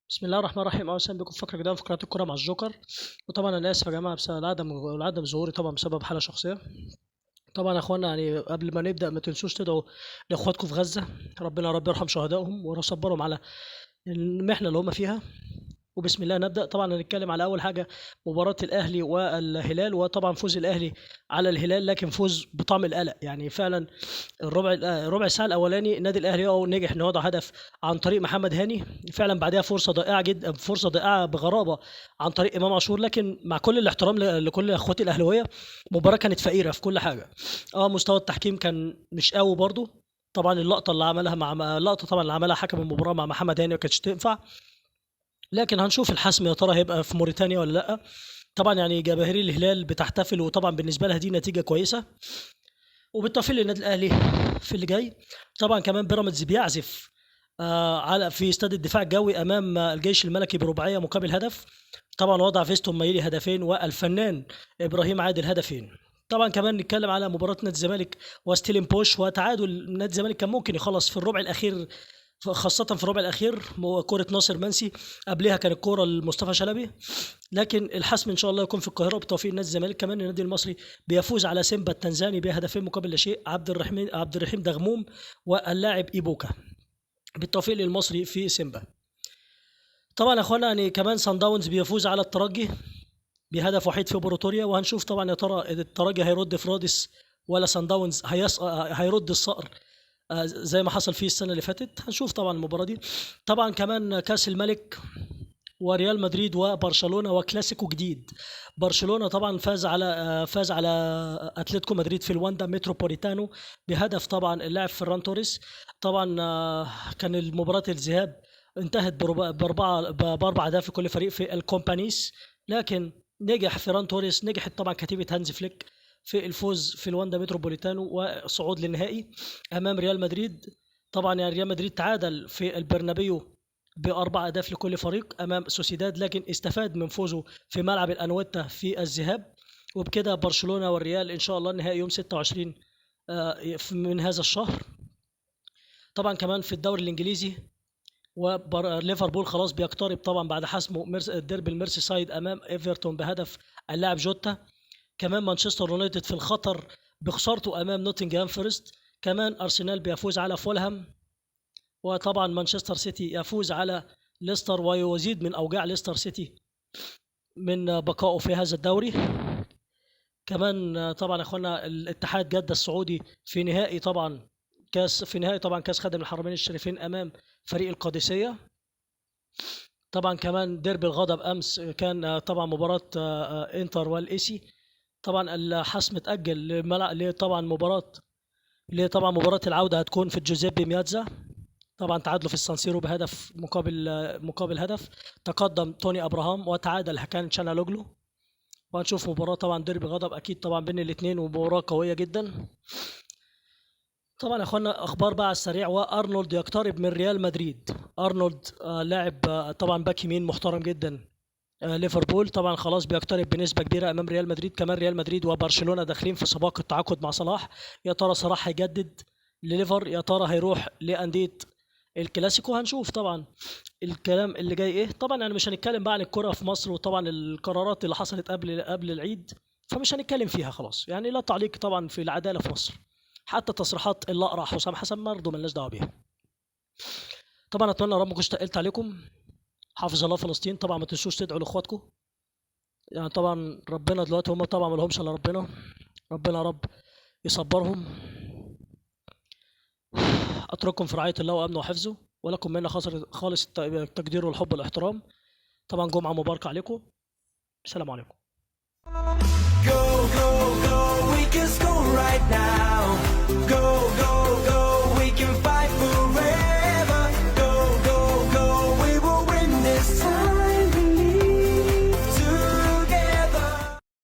بسم الله الرحمن الرحيم. اهلا وسهلا بكم في فقره جديدة من فقرات الكره مع الجوكر. وطبعا انا اسف يا جماعة بسبب عدم ظهوري طبعا بسبب حاله شخصية. طبعا يا اخوانا يعني قبل ما نبدا ما تنسوش تدعوا لاخواتكم في غزة، ربنا يا رب يرحم شهدائهم ويصبرهم على المحنة اللي هم فيها. وبسم الله نبدا. طبعا هنتكلم على اول حاجة مباراة الاهلي والهلال، وطبعا فوز الاهلي على الهلال، لكن فوز بطعم القلق. يعني فعلا الربع ساعة الاولاني النادي الاهلي نجح ان هو يضع هدف عن طريق محمد هاني، فعلا بعدها فرصة ضائعة جدا، فرصة ضائعة بغرابة عن طريق امام عاشور. لكن مع كل الاحترام لكل اخواتي الاهلاوية، مباراة كانت فقيرة في كل حاجة. مستوى التحكيم كان مش قوي برضو. طبعا اللقطة اللي عملها مع اللقطة طبعا اللي عملها حكم المباراة مع محمد هاني ما كانتش تنفع، لكن هنشوف الحسم يا ترى هيبقى في موريتانيا ولا لا. طبعا يعني جماهير الهلال بتحتفل، وطبعا بالنسبة لها دي نتيجة كويسة، وبالتوفيق للنادي الاهلي في اللي جاي. طبعا كمان بيراميدز بيعزف على في استاد الدفاع الجوي امام الجيش الملكي برباعيه مقابل هدف. طبعا وضع فيستون مايلي هدفين والفنان ابراهيم عادل هدفين. طبعا كمان نتكلم على مباراة نادي الزمالك وستيلين بوش، وتعادل نادي الزمالك كان ممكن يخلص في الربع الاخير، خاصة في الربع الأخير كرة ناصر منسي، قبلها كانت الكرة لمصطفى شلبي، لكن الحسم إن شاء الله يكون في القاهرة بتوفيق نادي الزمالك. كمان النادي المصري بيفوز على سيمبا التنزاني بهدفين مقابل لا شيء، عبد الرحيم دغموم واللاعب إيبوكا. بالتوفيق للمصري في سيمبا. طبعا يا اخوانا يعني كمان سان داونز بيفوز على الترجي بهدف وحيد في بروتوريا، وهنشوف طبعا يا ترى الترجي هيرد في رادس ولا سان داونز هيرد الصقر زي ما حصل فيه السنة اللي فاتت. هنشوف طبعا المباراة دي. طبعا كمان كاس الملك وريال مدريد وبرشلونة وكلاسيكو جديد. برشلونة طبعا فاز على اتلتيكو مدريد في الواندا متروبوليتانو بهدف طبعا اللاعب فران توريس. طبعا كان المباراة الذهاب انتهت باربع اهداف لكل فريق في الكومبانيس، لكن نجح فران توريس، نجحت طبعا كتيبة هانز فليك في الفوز في الواندا متروبوليتانو والصعود للنهائي امام ريال مدريد. طبعا يعني ريال مدريد تعادل في البرنابيو باربع اهداف لكل فريق امام سوسيداد، لكن استفاد من فوزه في ملعب الانويتا في الذهاب. وبكده برشلونة والريال ان شاء الله النهائي يوم 26 من هذا الشهر. طبعا كمان في الدوري الانجليزي وليفربول خلاص بيقترب طبعا بعد حسمه الديربي الميرسيسايد امام ايفرتون بهدف اللاعب جوتا. كمان مانشستر يونايتد في الخطر بخسارته امام نوتنغهام فورست. كمان ارسنال بيفوز على فولهام، وطبعا مانشستر سيتي يفوز على ليستر ويزيد من اوجاع ليستر سيتي من بقائه في هذا الدوري. كمان طبعا يا اخوانا الاتحاد جدة السعودي في نهائي طبعا كاس، في نهائي طبعا كاس خادم الحرمين الشريفين امام فريق القادسية. طبعا كمان ديربي الغضب امس كان طبعا مباراة انتر والايسي. طبعا الحسم اتأجل لطبعا مباراة طبعا مباراة العودة هتكون في جوزيبي مياتزا. طبعا تعادلوا في السانسيرو بهدف مقابل هدف. تقدم توني ابراهام وتعادل هكان تشانالوجلو. وهنشوف مباراة طبعا ديربي غضب اكيد طبعا بين الاثنين، ومباراة قوية جدا. طبعا يا اخوانا اخبار بقى على السريع، وارنولد يقترب من ريال مدريد. ارنولد لاعب طبعا باك يمين محترم جدا، ليفربول طبعا خلاص بيقترب بنسبة كبيرة امام ريال مدريد. كمان ريال مدريد وبرشلونة داخلين في سباق التعاقد مع صلاح. يا ترى صلاح هيجدد لليفر، يا ترى هيروح لانديه الكلاسيكو؟ هنشوف طبعا الكلام اللي جاي ايه. طبعا يعني مش هنتكلم بقى عن الكره في مصر وطبعا القرارات اللي حصلت قبل العيد، فمش هنتكلم فيها خلاص. يعني لا تعليق طبعا في العدالة في مصر، حتى تصريحات الاقرع حسام حسن برضه مالناش دعوه بيها. طبعا اتمنى يا رب ما كنتش تقلت عليكم. حافظ الله فلسطين. طبعا ما تنسوش تدعوا لاخواتكم، يعني طبعا ربنا دلوقتي هم طبعا ما لهمش الا ربنا، ربنا يا رب يصبرهم. اترككم في رعاية الله وامنه وحفظه، ولكم منا خالص التقدير والحب والاحترام. طبعا جمعه مباركة عليكم. السلام عليكم. Go, go, go.